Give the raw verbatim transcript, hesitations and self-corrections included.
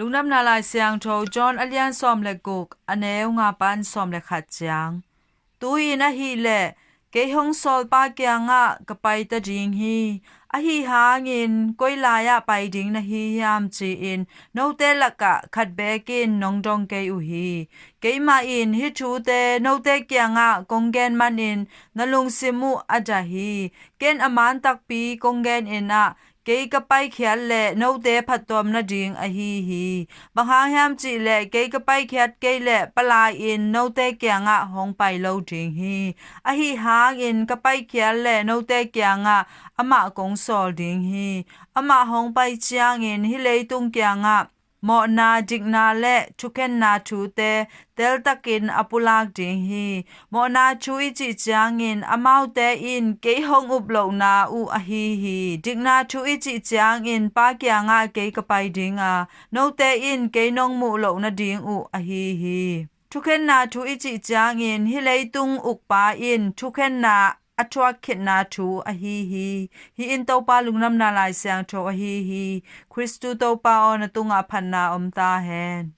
Lungdamna Lai Siangtho John a lian sawm le guk, a neu nga pan sawm le khat ciang. Tu-in ahih leh kei hong sawlpa kiangah ka paita ding hi. Ahi hangin koi lai-ah pai ding na hi hiam ci-in note lakah khat beek in nong dong kei uh hi. Keimah in hih thute note kiangah kong gen manin na lungsim uh a dah hi. Ken a man takpi kong genin ah, kei ka paikhiat leh note phattuam nading ahi hi. Bang hang hiam cih leh kei ka paikhiat kei leh Pa Lai in note kiangah hong pai lo ding hi. Ahi hangin ka paikhiat leh note kiangah amah kong sawl ding hi. Amah hong pai ciangin hih leitung kiangah mawhna, dikna le thukhenna thute teltakin a pulak ding hi. Mawhna thu i cih ciangin amaute in kei hong up lohna uh ahi hi. Dikna thu i cih ciangin Pa kiangah kei ka pai ding a, note in kei nong muh loh nading uh ahi hi. Thukhenna thu i cih ciangin hih leitung ukpa in thukhenna a thuak khitna thu ahi hi. Hih in Topa Lungdamna Lai Siangtho ahi hi. Khristu Topa aw, na tungah phatna om ta hen.